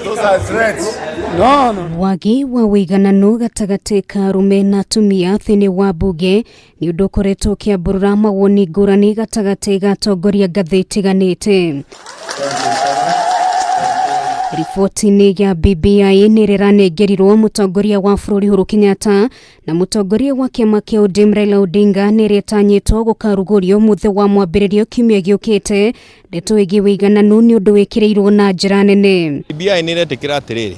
Those are threats. No. Wagi wa wĩigananu gatagatĩ ka arũme na atumia thĩinĩ wa mbunge nĩ ũndũ ũkoretwo ũkĩambũrũra mawoni ngũrani gatagatĩ ga atongoria ngathĩ itiganĩte. Riboti-inĩ ya BBI nĩ ĩranengerirwo mũtongoria wa bũrũri Uhuru Kenyatta na mũtongoria wa kĩama kĩa ODM Raila Odinga nĩ ĩrĩtanyĩtwo gũkarugũrio mũthĩ wa mwambĩrĩrio kiumia gĩũkĩte. Ndeto ĩgiĩ wĩigananu nĩ ũndũ wĩkĩrĩirwo na njĩra nene. BBI nĩ ĩretĩkĩra atĩrĩrĩ,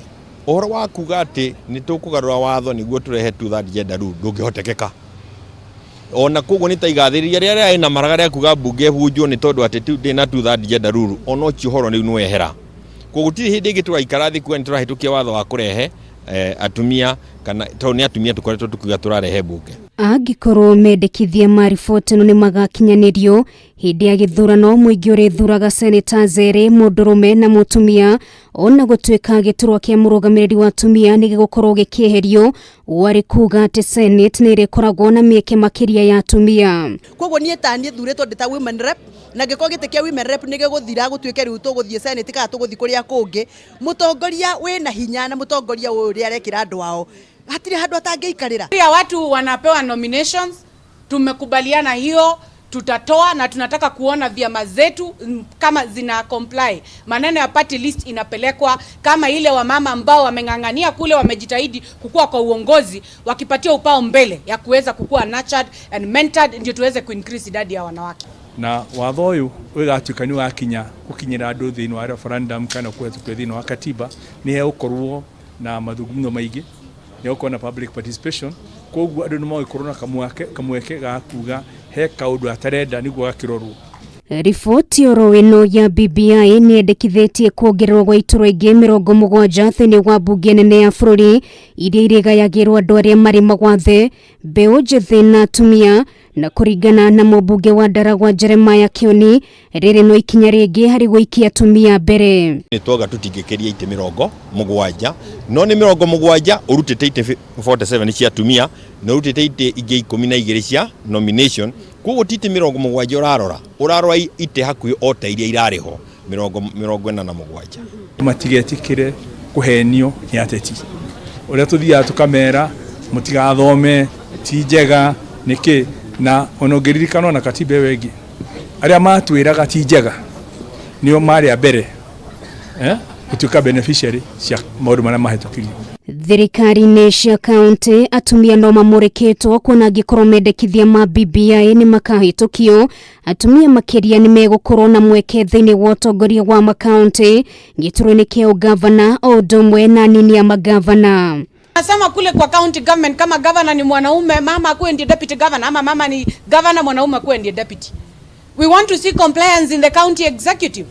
ũhoro wa kuga atĩ nĩ tũkũgarũra watho nĩguo tũrehe two-third gender rule ndũngĩhotekeka. Ona koguo nĩ ta igathĩrĩria rĩrĩa rĩarĩ na maraga rĩa kuga mbunge ĩbunjwo nĩ tondũ atĩ ndĩ na two-third gender rule, ona ũcio ũhoro rĩu nĩ wehera. Koguo gũtirĩ hĩndĩ ĩngĩ tũgaikara thĩ kuga nĩ tũrahĩtũkia watho wa kũrehe atumia kana tondũ nĩ atumia tũkoretwo tũkiuga tũrarehe mbunge. Angĩkorwo mendekithia ma riboti ĩno nĩ magakinyanĩrio hĩndĩ ya gĩthurano, mũingĩ ũrĩthuraga senators erĩ, mũndũrũme na mũtumia. Ona gũtuĩka gĩturwa kĩa mũrũgamĩrĩri wa atumia nĩ gĩgũkorwo gĩkĩeherio, warĩ kuga atĩ Senate nĩ ĩrĩkoragwo na mĩeke makĩria ya atumia. Koguo niĩ ta niĩ thurĩtwo ndĩ ta women rep, na angĩkorwo gĩtĩ kĩa women rep nĩ gĩgũthira gũtuĩke rĩu tũgũthiĩ Senate kana tũgũthiĩ kũrĩa kũngĩ, mũtongoria wĩna hinya na mũtongoria ũyũ ũrĩa arekĩra andũ ao hatirĩ handũ atangĩikarĩra. Pia watu wanapewa nominations, tumekubaliana hiyo tutatoa, na tunataka kuona vyama zetu kama zina comply. Maneno ya party list inapelekwa kama ile wamama ambao wameng'ang'ania kule, wamejitahidi kukua kwa uongozi, wakipatia upao mbele ya kuweza kukua nurtured and mentored, ndio tuweze kuincrease idadi ya wanawake. Na watho ũyũ ũgatuĩka nĩ wakinya gũkinyĩra andũ thĩinĩ wa referendum kana kũhetũkio thĩinĩ wa katiba, nĩ hegũkorwo na mathungumno maingĩ, nĩ hegũkorwo na public participation. Koguo andũ nĩ magũkorwo na kamweke ga kuga he kaũndũ atarenda nĩguo gakĩrorwo. Riboti oro ĩno ya BBI nĩ yendekithĩtie kuongererwo gwa iturwa ingĩ 70 thĩinĩ wa mbunge nene ya bũrũri iria irĩgayagĩrwo andũ arĩa marĩ mawathe, mbeũ njĩthĩ na atumia. Na kũringana na mũmbunge wa Ndaragwa Jeremiah Kioni, rĩrĩ no ikinya rĩngĩ harĩ gũikia atumia mbere. Nĩ twauga tũtingĩkĩria itĩ 70, no nĩ 70 ũrutĩte itĩ 47 cia atumia na ũrutĩte itĩ ingĩ 12 cia nomination. Koguo ti itĩ 70 ũrarora, ũrarora itĩ hakuhĩ o ta iria irarĩ ho 47. Matigetĩkĩre kũhenio nĩ ateti ũrĩa tũthiaga tũkamera mũtigathome ti njega nĩkĩ, na ona ũngĩririkana ona katiba ĩyo ĩngĩ arĩa matwĩraga ti njega nĩo marĩ a mbere gũtuĩka beneficiary cia maũndũ marĩa mahĩtũkirio. Thirikari-inĩ cia kaunti atumia no mamũrĩkĩtwo kuona angĩkorwo mendekithia ma BBI nĩ makahĩtũkio, atumia makĩria nĩ megũkorwo na mweke thĩinĩ wa ũtongoria wa makaunti, gĩturwa-inĩ kĩa ũgavana o ũndũ ũmwe na nini ya magavana. Nasema kule kwa county government, kama governor ni mwanaume, mama akuwe ndiye deputy governor, ama mama ni governor, mwanaume akuwe ndiye deputy. We want to see compliance in the county executive.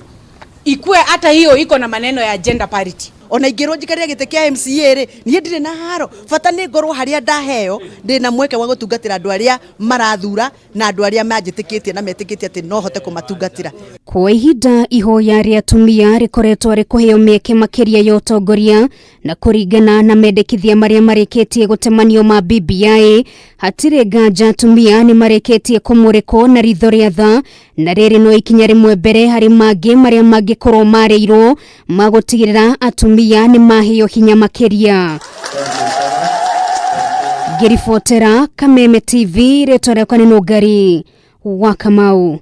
Ikue hata hiyo iko na maneno ya gender parity. Ona ingĩrwo njikarĩre gĩtĩ kĩa MCA rĩ, niĩ ndirĩ na haro, bata nĩ ngorwo harĩa ndaheo ndĩ na mweke wa gũtungatĩra andũ arĩa marathura na andũ arĩa manjĩtĩkĩtie na metĩkĩtie atĩ no hote kũmatungatĩra. Kwa ihinda ihoya rĩa atumia rĩkoretwo rĩ kũheo mĩeke makĩria ya ũtongoria, na kũringana na mendekithia marĩa marĩkĩtie gũtemanio ma BBI, hatirĩ nganja atumia nĩ marĩkĩtie kũmũrĩkwo na ritho rĩa tha, na rĩrĩ no ikinya rĩmwe mbere harĩ mangĩ marĩa mangĩkorwo marĩirwo ma gũtigĩrĩra atumia nĩ maheo hinya makĩria. Ngĩribotera Kameme TV, rĩtwa rĩakwa nĩ Nũngari wa Kamau.